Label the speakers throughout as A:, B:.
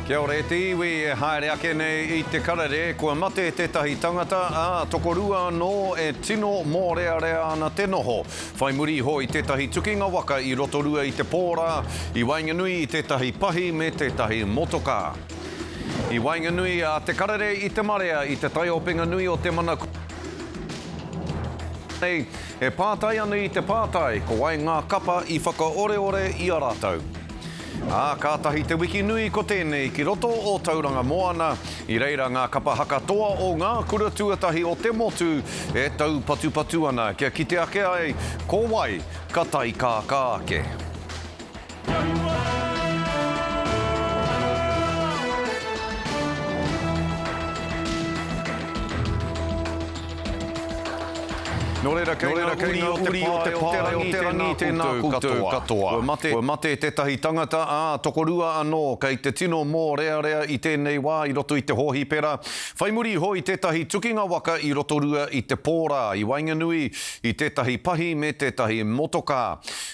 A: Kia ora e te iwi e haere ake nei i te karere, kua mate tētahi tangata, ā, tokorua anō e tino mōrearea ana te noho. Whai muri iho i tētahi tukinga waka i Rotorua i te pō rā, i waenganui i tētahi pahi me tētahi motokā. I waenganui a Te Karere i te marea i te taiopenga nui o te mana nei, e pātai ana i te pātai, ko wai ngā kapa i whakaoreore i a rātou? Ā, kātahi te wiki nui ko tēnei ki roto o Tauranga Moana, i reira ngā kapa haka toa o ngā kura tuatahi o te motu e taupatupatu ana kia kite ake ai ko wai ka taikākā ake. Nō reira, kei ngā uri o te pae o te rangi, tēnā koutou katoa. Kua mate, kua mate tētahi tangata, ā, tokorua anō kei te tino mōrearea i tēnei wā i roto i te hōhipera, whai muri iho i tētahi tukinga waka i Rotorua i te pō rā, i waenganui i tētahi pahi me tētahi motokā.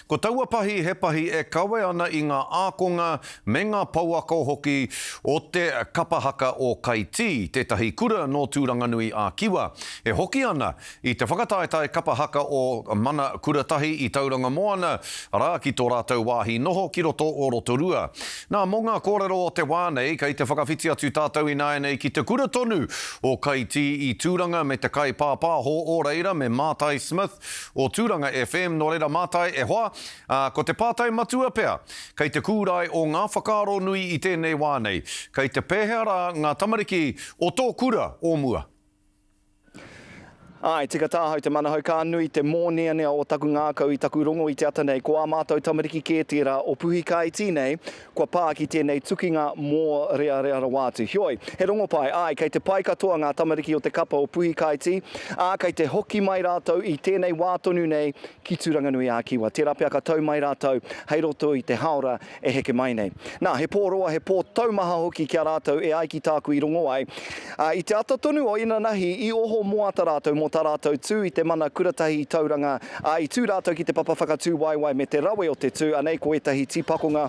A: Ko taua pahi he pahi e kawe ana i ngā ākonga me ngā pouako hoki o te kapa haka o Kaitī, tētahi kura nō Tūranganui ā-Kiwa, e hoki ana i te whakataetae kapa haka o Mana Kura Tahi i Tauranga Moana, arā, ki tō rātou wāhi noho ki roto o Rotorua. Nā, mō ngā kōrero o te wā nei, kei te whakawhiti atu tātou ināianei ki te kura tonu o Kaitī i Tūranga me te kaipāpāho o reira, me Mātai Smith o Tūranga FM. Nō reira, Mātai, e hoa, Ā, ko te pātai matua pea, kei te kūrae o ngā whakaaro nui i tēnei wā nei, kei te pēhea rā ngā tamariki o tō kura o mua?
B: Āe, tika tāhau te manahau, ka nui te mōneanea o taku ngākau i taku rongo i te ata nei, ko ā mātou tamariki kē tērā o Puhikaiti nei, kua pā ki tēnei tukinga mōrearea rawa atu. Heoi, he rongopai, āe, kei te pai katoa ngā tamariki o te kapa o Puhikaiti, ā, kei te hoki mai rātou i tēnei wā tonu nei ki Tūranganui-ā-Kiwa. Tērā pea ka tau mai rātou hei roto i te hāora e heke mai nei. Nā, he pō roa, he pō taumaha hoki ki a rātou e ai ki tāku i rongo ai. Ā, i te ata tonu o inanahi i oho moata rātou mō tā rātou tū i te mana kuratahi i Tauranga, ā, i tū rātou ki te papa whakatū waewae me te rawe o te tū, anei ko ētahi tīpakonga.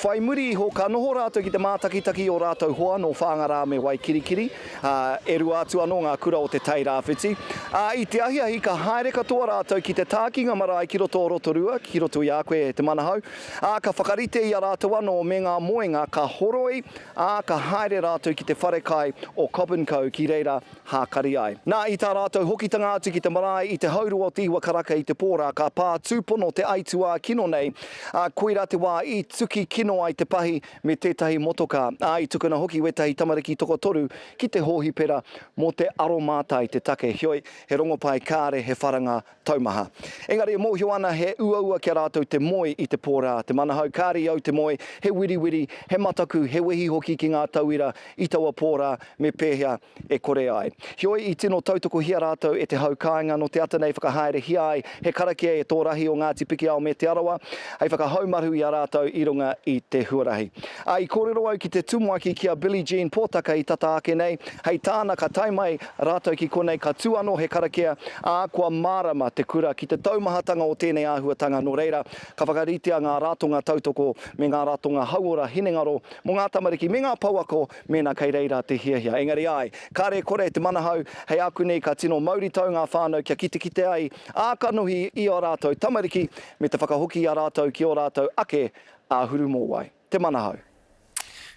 B: Whai muri iho ka noho rātou ki te mātakitaki i ō rātou hoa nō Whāngarā me Waikirikiri. Ā, e rua atu anō ngā kura o Te Tai Rāwhiti. Ā, i te ahiahi ka haere katoa rātou ki te tākinga marae ki roto o Rotorua, ki roto i a koe e Te Manahau, ā, ka whakarite i a rātou anō me ngā moenga ka horoi, ā, ka haere rātou ki te wharekai o Cobb and Co ki reira hākari ai. Nā, i tā rātou hokitanga atu ki te marae i te haurua o te iwa karaka i te pō rā, ka pā tūpono te aituā kino nei, ā, koirā te wā i tuki kino ai te pahi me tētahi motokā, ā, i tukuna hoki wētahi tamariki tokotoru ki te hōhipera mō te aromātai te take, heoi, he rongopai kāre he wharanga taumaha. Engari e mōhio ana he uaua ki a rātou te moe i te pō rā, te manahau kāre i au te moe, he wiriwiri, he mataku, he wehi hoki ki ngā tauira i taua pō rā, me pēhea e kore ai. Heoi, i tino tautokohia rātou e te hau kāinga nō te ata nei whakahaerehia ai he karakia e tō rahi o Ngāti Pikiao me Te Arawa hei whakahaumaru i a rātou i runga i te huarahi. Ā, i kōrero au ki te tumuaki ki a Billie Jean Pōtaka i tata ake nei, hei tāna ka tae mai rātou ki konei ka tū anō he karakia, ā, kua mārama te kura ki te taumahatanga o tēnei āhuatanga nō reira ka whakaritea ngā ratonga tautoko me ngā ratonga hauora hinengaro mō ngā tamariki me ngā pouako mēnā kei reira te hiahia. Engari āe, kāre e kore te manahau, hei ākuni ka tino mauritau ngā whānau kia kitekite ai ā-kanohi i ō rātou tamariki me te whakahoki i a rātou ki ō rātou ake āhuru mōwai. Te manahau.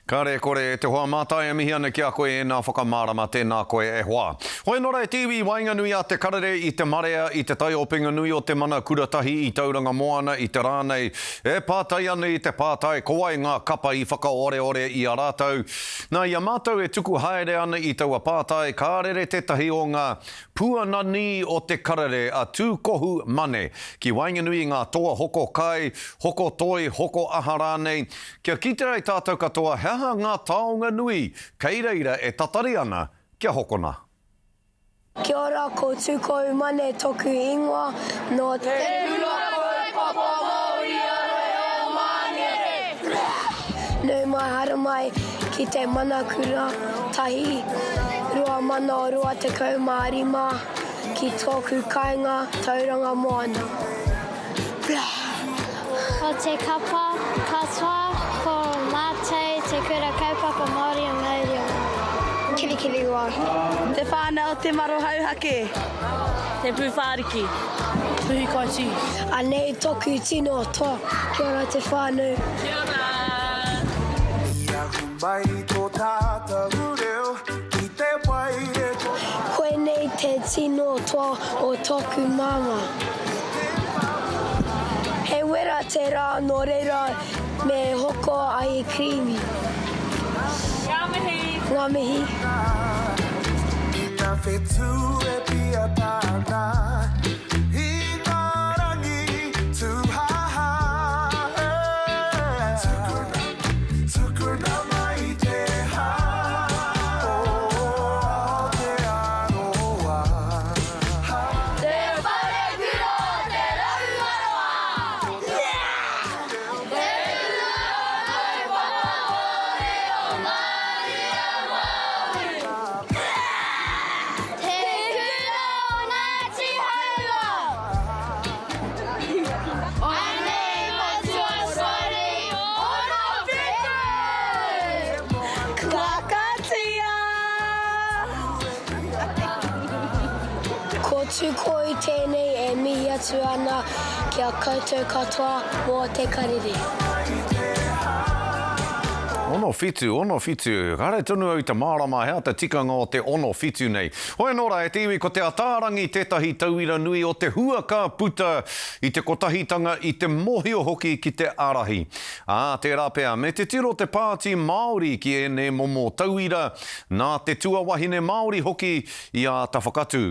A: Kāre e kore e te hoa mātai e mihi ana ki a koe ēnā whakamārama tēnā koe e hoa. Hoi anō rā e te iwi i waenganui a Te Karere i te marea i te taiopenga nui o te mana kura tahi i Tauranga Moana i te rā nei E pātai ana i te pātai ko wai ngā kapa i whakaoreore i a rātou. Nā, i a mātou e tuku haere ana i taua pātai, ka rere tētahi o ngā puananī o te karere a Tūkohu Mane ki waenganui i ngā toa hoko kai, hoko toi, hoko aha rānei, kia kite ai tātou katoa he aha ngā taonga nui kei reira e tatari ana kia hokona.
C: Kia ora, ko Tukohu Mane toku ingoa, no Te
D: Kura Kaupapa Māori a Rohe o Māngere.
C: Nau mai haramai ki te Mana Kura Tahi 2025 ki tōku kāinga Tauranga Moana.
E: Ko te kapa katoa ko mātou te.
D: Kura Kaupapa Māori o Ngāruawāhia.
C: Kirikiriroa.
E: Te whānau o Te Maro Hauhake.
F: Te Pūwhāriki. Puhikaiti.
C: Anei toku tino toa. Kia ora te whānau.
F: Kia ora.
G: I ahu mai tō tātou reo ki te wai e ko.
C: Koinei te tino toa o toku māmā. He wera te rā nō reira me hoko ahi kirīmi.
F: Ngā mihi!
C: Ngā mihi.
G: I ngā whetū e piata ana, i ngā rangi tūhāhā. Tukuna, tukuna mai te hā o Aotearoa.
D: Te Wharekura o Te Rauaroa! Te Kura Kaupapa o Reo Maria Māori! Te Kura o Ngāti Hauā! Anei Matua Scotty 67!
E: Kakatia!
C: Ko Tukoi tēnei e mihi atu ana ki a koutou katoa mō te karere.
A: 67, 67, Kāre tonu au i te mārama he aha te tikanga o te 67 nei. Hoi anō rā, e te iwi, ko Te Ataarangi tētahi tauira nui o te hua ka puta i te kotahitanga, i te mōhio hoki ki te ārahi. Ā, tērā pea, me titiro te Pāti Māori ki ēnei momo tauira, nā te tuawahine Māori hoki i āta whakatū.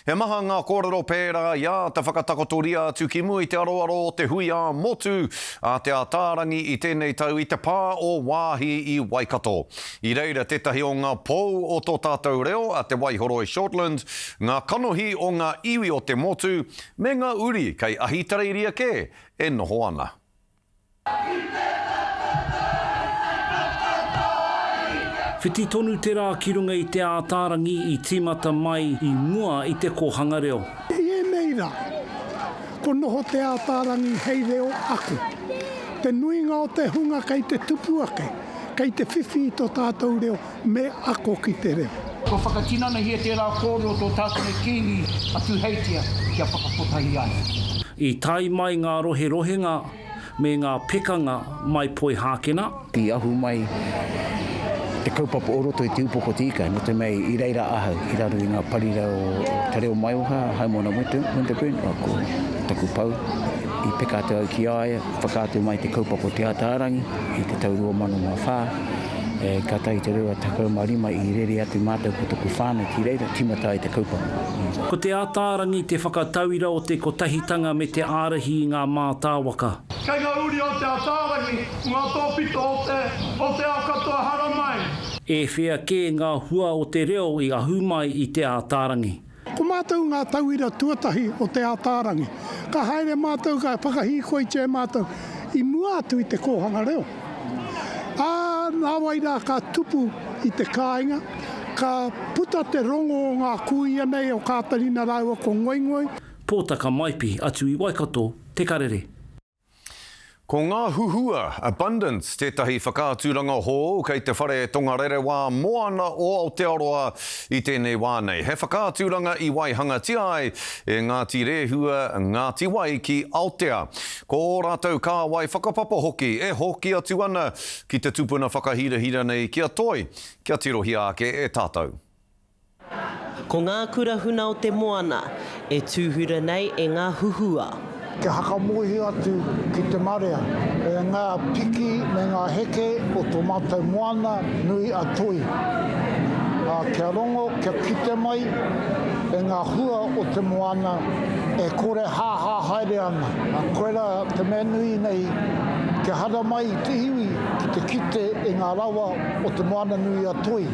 A: He maha ngā kōrero pērā i āta whakatakotoria atu ki mua i te aroaro o te hui ā-motu a Te Ataarangi i tēnei tau i te pā o Waahi i Waikato. I reira tētahi o ngā pou o tō tātou reo, a Te Waihoroi Shortland, ngā kanohi o ngā iwi o te motu, me ngā uri kei Ahitereiria kē e noho ana.
H: Whiti tonu te rā ki runga i Te Ātaarangi i tīmata mai i mua i te kōhanga reo.
I: I ēnei rā, ko noho Te Ātaarangi hei reo ako. Te nuinga o te hunga kei te tupu ake, kei te whiwhi i to tātou reo me ako ki te reo.
J: Kua whakatinanahia tērā kōrero tō tātou nei Kīngi a Tūheitia kia whakakotahi ai.
H: I tae mai ngā roherohenga me ngā pekanga mai Poihākena.
K: I ahu mai te kaupapa o roto i te upoko te ika, no te mea i reira ahau i raro i nga parirau o Te Reo Maioha, Haimona Winterburn, ko taku pou, i peka atu au ki a ia, whakaatu mai te kaupapa o Te Ataarangi i te tau 2004, e, kātahi te 25 i rere atu mātou ko taku whānau ki reira, tīmata ai te kaupapa.
H: Ko Te Ataarangi te whakatauira o te kotahitanga me te ārahi i ngā mātāwaka.
L: Kei ngā uri o Te Ataarangi, ngā tōpito o te, o te ao katoa haramai.
H: E whea kē ngā hua o te reo i ahu mai i Te Ataarangi?
I: Ko mātou ngā tauira tuatahi o Te Ataarangi. Ka haere mātou, ka whakahīkoitia e mātou i mua atu i te kōhanga reo. Ā, nāwai rā ka tupu i te kāinga, ka puta te rongo o ngā kūia nei o Kātarina rāua ko Ngoingoi.
H: Pōtaka Maipi atu i Waikato, Te Karere.
A: Ko Ngā Huhua, Abundance, tētahi whakaaturanga hou kei te Whare Tongarerewā Moana o Aotearoa i tēnei wā nei. He whakaaturanga i waihangatia ai e Ngāti Rēhua, Ngāti Wai ki Aotea. Ko ō rātou kāwai whakapapa hoki e hoki atu ana ki te tupuna whakahirahira nei ki a Toi, kia tirohia ake e tātou.
M: Ko ngā kura huna o te moana, e tūhura nei e ngā huhua.
N: Kia hakamohi atu ki te marea, e ngā piki me ngā heke o tō mātou moana nui a Toi. Ā, kia rongo, kia kite mai e ngā hua o te moana e kore hāhā haere ana. Ā, koirā te mea nui nei, kia haramai te iwi ki te kite i ngā rawa o te moana nui a Toi.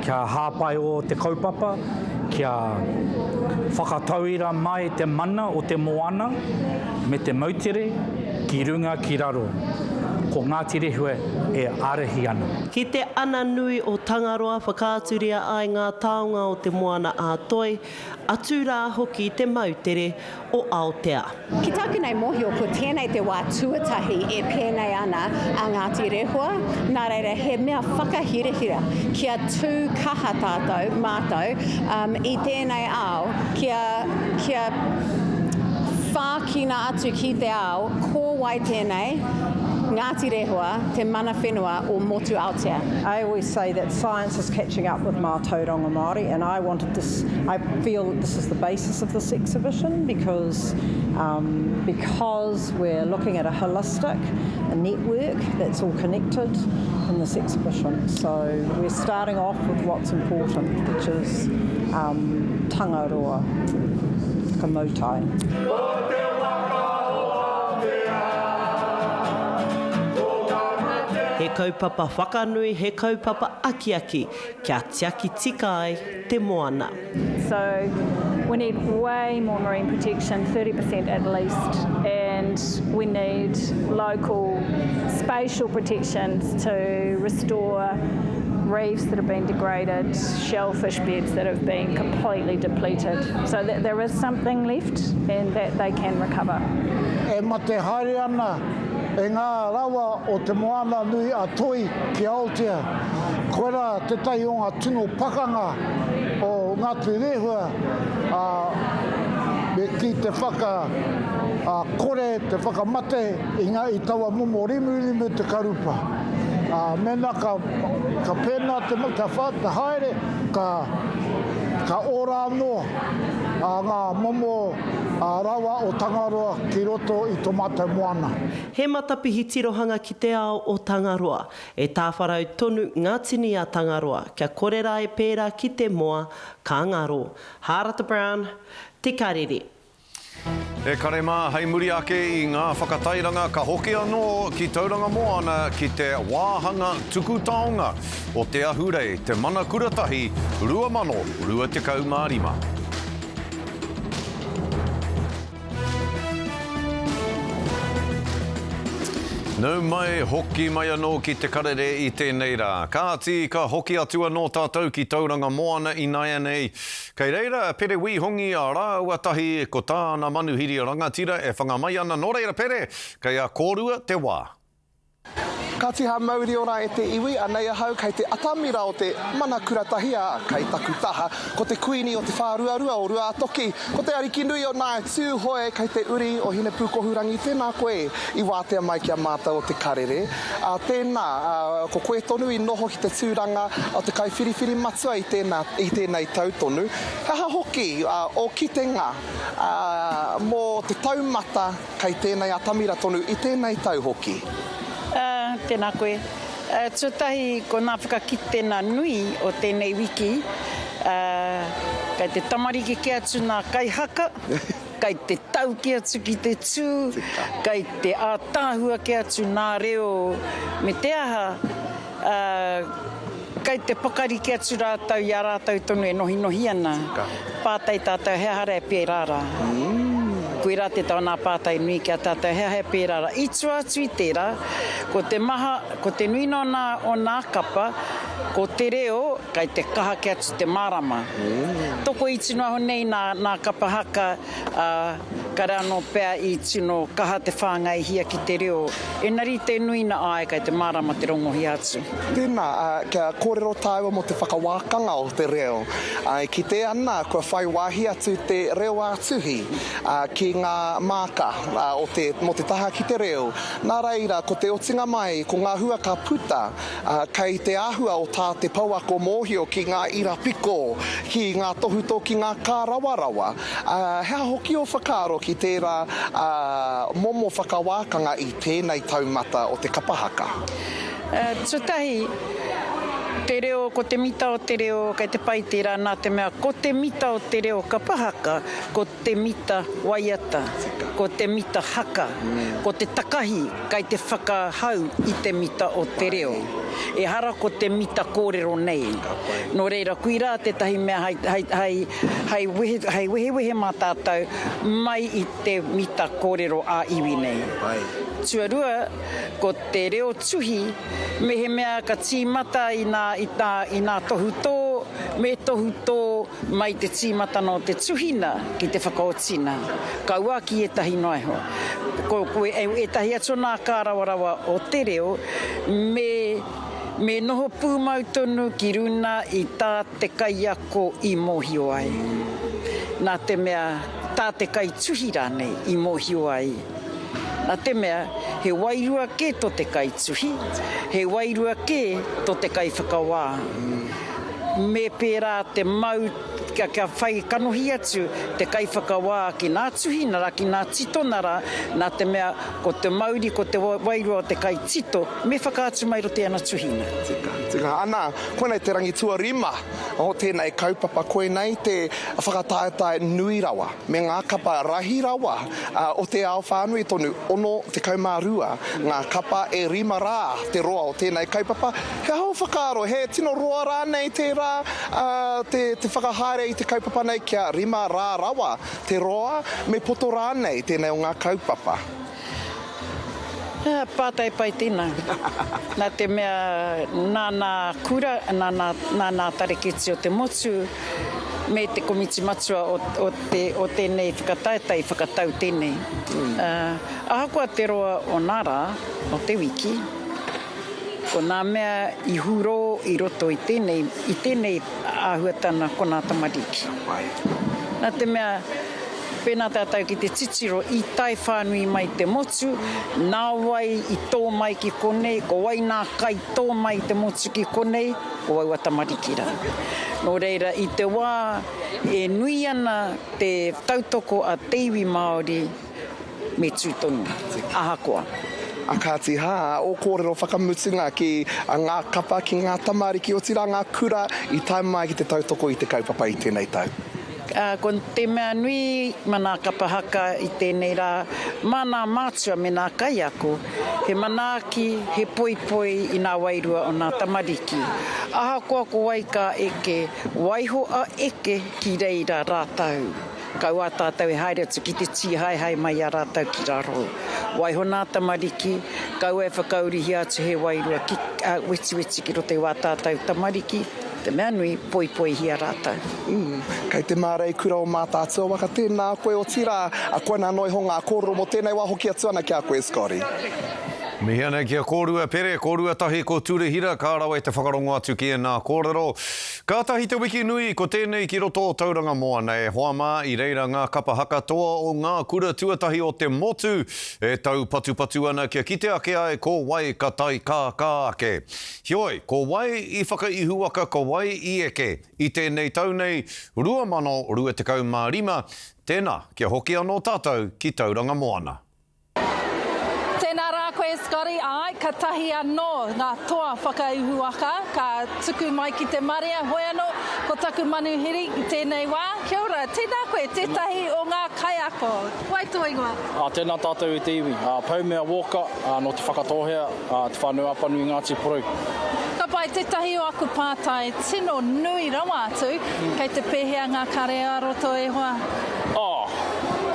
O: Kia hāpai ō te kaupapa, kia whakatauira mai te mana o te moana me te moutere ki runga ki raro. ko Ngāti Rehua e ārahi ana.
M: Ki te ana nui o Tangaroa whakaaturia ai ngā taonga o te moana ā-toi, atu rā hoki te moutere o Aotea.
P: Ki tāku nei mōhio ko tēnei te wā tuatahi e pēnei ana a Ngāti Rehua, nā reira he mea whakahirahira kia tū kaha tātou, mātou, i tēnei ao kia, kia whākina atu ki te ao ko wai tēnei Ngāti Rehua, te mana whenua o Motu Aotea.
Q: I always say that science is catching up with mātauranga Māori and I wanted this, I feel that this is the basis of this exhibition because, um, because we're looking at a holistic a network that's all connected in this exhibition. So we're starting off with what's important, which is um, Tangaroa, Whakamautai.
M: He kaupapa whakanui, he kaupapa akiaki kia tiaki tika ai te moana.
R: So we need way more marine protection, 30% at least, and we need local spatial protections to restore reefs that have been degraded, shellfish beds that have been completely depleted. So that there is something left and that they can recover.
N: E mate haere ana e ngā rawa o Te Moana nui a Toi ki Aotea. Koirā tētahi o ngā tino pakanga o Ngāti Rehua, ā, me kī te whaka, ā, kore, te whakamate i ngā, i taua momo rimurimu te karupa. Ā, mēnā ka, ka pēnā te, ka wha, te haere, ka, ka ora anō, ā, ngā momo, ā, rawa o Tangaroa ki roto i tō mātou moana.
M: He matapihi tirohanga ki te ao o Tangaroa. E tāwharau tonu ngā tini a Tangaroa, kia kore rā e pērā ki te moa, ka ngaro. Hārata Brown, Te Karere.
A: E kare mā, hei muri ake i ngā whakatairanga ka hoki anō ki Tauranga Moana ki te wāhanga tuku taonga o Te Ahurei, Te Mana Kuratahi 2025. Nau mai, hoki mai anō ki Te Karere i tēnei rā. Kāti, ka hoki atu anō tātou ki Tauranga Moana ināianei. Kei reira a Pere Wīhongi a rāua tahi ko tāna manuhiri rangatira e whanga mai ana. Nō reira Pere, kei a kōrua te wā.
S: Ka tiha mauri ora e te iwi, anei ahau kei te atamira o te mana kura tahi, ā, kei taku taha, ko te kuini o te whāruarua o Ruātoki, ko te ariki nui o Ngāi Tūhoe, kei te uri o Hinepūkohurangi, tēnā koe i wātea mai ki a mātou o Te Karere, ā, tēnā, ā, ko koe tonu i noho ki te tūranga o te kaiwhiriwhiri matua i tēnā, i tēnei tau tonu. He aha hoki, ā, ō kitenga, ā, mō te taumata Kei tēnei atamira tonu i tēnei tau hoki.
T: Ā, tēnā koe. Ā, tuatahi ko nā whakakitena nui o tēnei wiki, ā, kei te tamariki kē atu nā kaihaka, kei te tau kē atu ki te tū, kei te ātaahua kē atu nā reo me te aha, ā, kei te pakari kē atu rātou i a rātou tonu e nohinohi ana. Pātai tātou he aha rā e pērā rā? Koirā te tau nā pātai nui ki a tātou he aha e pērā rā? I tua atu i tērā, ko te maha, ko te nuinga o nā, o nā kapa, ko te reo kei te kaha kē atu te mārama. Tokoiti noa iho nei nā, nā kapa haka, ā, kare anō pea i tino kaha te whāngaihia ki te reo, engari te nuina āe kei te mārama te rongohia atu.
S: Tēnā, kia kōrero tāua mō te whakawākanga o te reo. E kite ana kua whai wāhi atu te reo ā-tuhi ki ngā māka o te, mō te taha ki te reo. Nā reira, ko te otinga mai, ko ngā hua ka puta, kei te āhua o tā te pouako mōhio ki ngā ira piko, ki ngā tohutō, ki ngā kārawarawa. Ā, he aha hoki ō whakaaro ki tērā momo whakawākanga i tēnei taumata o te kapa haka?
T: Tuatahi, Te reo, ko te mita o te reo, kei te pai tērā nā te mea ko te mita o te reo kapa haka, ko te mita waiata, ko te mita haka, ko te takahi kei te whakahau i te mita o te reo. Ehara ko te mita kōrero nei. Nō reira, koirā tētahi mea hei, hei, hei, hei wehe, hei wehewehe mā tātou mai i te mita kōrero ā-iwi nei. Tuarua, ko te reo tuhi, Mehemea ka tīmata i nā, i tā, i nā tohutō, me tohutō mai te tīmatana o te tuhina ki te whakaotina, kaua ki ētahi noa iho. Ko, ko ētahi atu o nā kārawarawa o te reo, me, me noho pūmau tonu ki runa i tā te kaiako i mōhio ai. Nā te mea, tā te kaituhi rānei i mōhio ai. Nā te mea, he wairua kē tō te kaituhi, he wairua kē tō te kaiwhakawā. Me pērā te mau kia, kia whai kanohi atu te kaiwhakawā ki nā tuhina rā, ki nā titona rā, nā te mea ko te mauri, ko te wairua o te kaitito, me whakaatu mai roto i ana tuhina.
S: Tika, tika. Ana, koinei te rangi tuarima o tēnei kaupapa, koinei te whakataetae nui rawa. me ngā kapa rahi rawa o te ao whānui tonu, 62 ngā kapa e rima rā te roa o tēnei kaupapa. He aha ō whakaaro, he tino roa rānei tērā te whakahaere i te kaupapa nei kia rima rā rawa te roa, me poto rānei tēnei o ngā kaupapa?
T: Pātai pai tēnā. Nā te mea nā nā kura, nā nā, nā nā tareketi o te motu me te komiti matua o, o te, o tēnei whakataetae i whakatau tēnei. Ahakoa te roa o nā rā, o te wiki, ko nā mea i hurō i roto i tēnei, i tēnei āhuatana ko nā tamariki. Nā te mea, Pēnā tātou ki te titiro i tae whānui mai te motu, nā wai i tō mai ki konei, ko wai nā kai tō mai te motu ki konei, ko aua tamariki rā. Nō reira, i te wā e nui ana te tautoko a te iwi Māori, me tū tonu, ahakoa.
S: A kāti hā, ō kōrero whakamutunga ki ngā kapa, ki ngā tamariki, otirā ngā kura i tae mai ki te tautoko i te kaupapa i tēnei tau.
T: Ā, ko te mea nui ma nā kapa haka i tēnei rā, mā nā mātua me nā kaiako, he manaaki, he poipoi i nā wairua o nā tamariki. Ahakoa ko wai ka eke, waiho a eke ki reira rātou. Kaua tātou e haere atu ki te tīhaehae mai i a rātou ki raro. Waiho nā tamariki, kaua e whakaurihia atu he wairua ki, ā, wetiweti ki roto i wā tātou tamariki, Te mea nui, poipoihia rātou.
S: Mm. Kei te māreikura o Mātaatua waka, tēnā koe, otirā, koinā noa iho ngā kōrero mō tēnei wā hoki atu ana ki a koe, Scotty.
A: Mihi ana ki a kōrua Pere, kōrua tahi ko Turehira, ka rawe te whakarongo atu ki ēnā kōrero. Kātahi te wiki nui, ko tēnei ki roto o Tauranga Moana e hoa mā, i reira ngā kapa haka toa o ngā kura tuatahi o te motu e taupatupatu ana kia kite ake ai ko wai ka taikākā ake. Heoi, ko wai i whakaihuwaka, ko wai i eke i tēnei tau nei, 2025, tēnā, kia hoki anō tātou ki Tauranga Moana.
F: Tēnā rā koe Scotty, āe, katahi anō ngā toa whakaihuwaka ka tuku mai ki te marea, hoi anō, ko taku manuhiri i tēnei wā, kia ora, tēnā koe, tētahi o ngā kaiako. Wai tō ingoa?
U: Ā, tēnā tātou e te iwi. Ā, Paumea Walker, ā, nō Te Whakatōhea, ā, Te Whānau-a-Apanui, Ngāti Porou.
F: Ka pai, tētahi o aku pātai tino nui rawa atu, kei te pēhea ngā kare ā-roto e hoa?
U: Ā,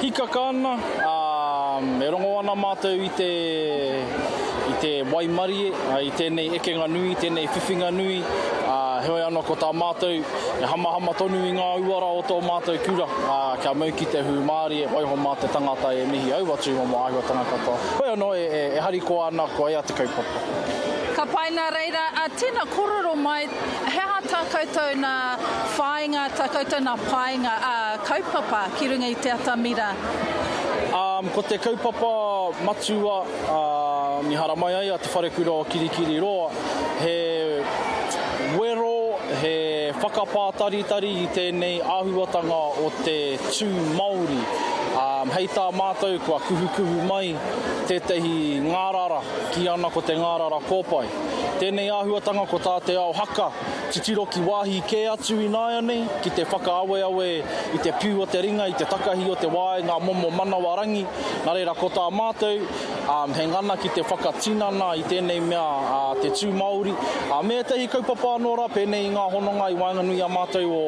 U: hikaka ana, ā, e rongo ana mātou i te, i te waimarie, ā, i tēnei ekenga nui, tēnei whiwhinga nui, ā, heoi anō ko tā mātou, e hamahama tonu i ngā uara o tō mātou kura, ā, kia mau ki te hūmārie, waiho mā te tangata e mihi aua tūmomo āhuatanga katoa. Hoi anō, e, e, e harikoa ana, kua ea te kaupapa.
F: Ka pai nā reira, ā, tēnā kōrero mai, he aha tā koutou nā whāinga, tā koutou nā painga, ā, kaupapa ki runga i te atamira?
U: Ā, ko te kaupapa matua, ā, i haramai ai a Te Wharekura o Kirikiriroa, he wero, he whakapātaritari i tēnei āhuatanga o te tū Māori. Ā. Hei tā mātou kua kuhukuhu mai tētahi ngārara, kī ana ko te ngārara kōpae. Tēnei āhuatanga ko tā te ao haka, titiro ki wāhi kē atu ināianei, ki te whakaaweawe i te piu o te ringa, i te takahi o te wae, ngā momo manawa rangi. Nā reira ko tā mātou, he ngana ki te whakatinana i tēnei mea a te tū Māori, me ētahi kaupapa anō rā, pēnei i ngā hononga i waenganui i a mātou o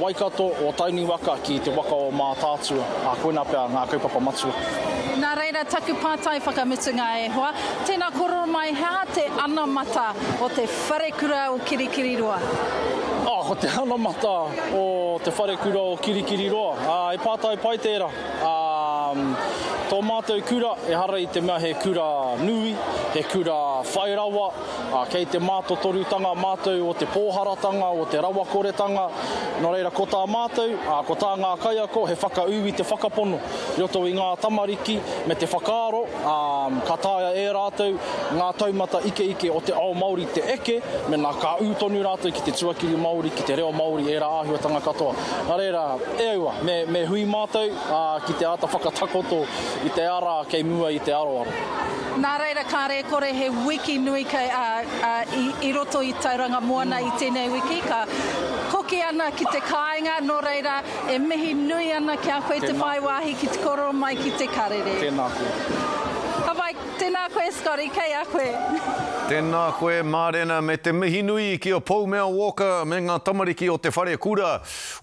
U: Waikato, o Tainui waka ki te waka o Mātaatua. Koinā pea ngā kaupapa matua.
F: Nā reira taku pātai whakamutunga e hoa, tēnā kōrero mai he aha te anamata o te Wharekura o Kirikiriroa?
U: Oh, ko te anamata o te Wharekura o Kirikiriroa, he pātai pai tērā. Ā, tō mātou kura, ehara i te mea he kura nui, he kura whai rawa, ā, kei te mātotorutanga mātou o te pōharatanga, o te rawakoretanga, nō reira ko tā mātou, ā, ko tā ngā kaiako he whakaū i te whakapono i roto i ngā tamariki me te whakaaro, ā, ka taea e rātou ngā taumata ikeike o te ao Māori te eke, mēnā ka ū tonu rātou ki te tuakiri Māori, ki te reo Māori, ērā āhuatanga katoa. Nā reira, e aua, me, me hui mātou, ā, ki te āta whakatakoto i te ara kei mua i te aroaro.
F: Nā reira, kāre e kore he wiki nui kei, ā, ā, i, i roto i Tauranga Moana i tēnei wiki, ka hoki ana ki te kāinga, nō reira, E mihi nui ana ki a koe te whai wāhi ki te kōrero mai ki te karere.
U: Tēnā koe.
F: Ka pai, tēnā koe Scotty, kei a koe.
A: Tēnā koe Mārena me te mihi nui ki a Poumea Walker me ngā tamariki o te whare kura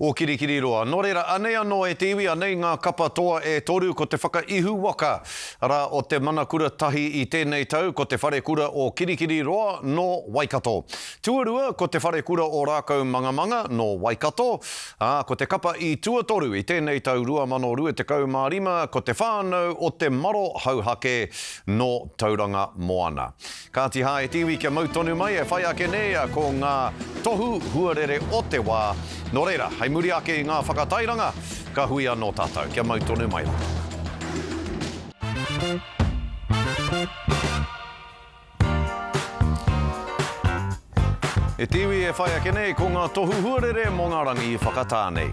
A: o Kirikiriroa. Nō reira, anei anō e te iwi, anei ngā kapa toa e toru ko te whakaihu waka, arā, o te Mana Kura Tahi i tēnei tau ko te whare kura o Kirikiriroa nō Waikato. Tuarua ko te whare kura o Rākaumangamanga nō Waikato. Ā, ko te kapa i tuatoru i tēnei tau 2025 ko te whānau o Te Maro Hauhake nō Tauranga Moana. Kāti hā e te iwi kia mau tonu mai e whai ake nei ko ngā tohu huarere o te wā. Nō reira, hei muri ake i ngā whakatairanga, ka hui anō tātou. Kia mau tonu mai rā. E te iwi e whai ake nei ko ngā tohu huarere mō ngā rangi whakatā nei.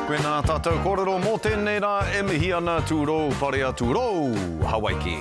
A: Koinā tātou kōrero mō tēnei rā e mihi ana Tūrou Parea Tūrou Hawaiki.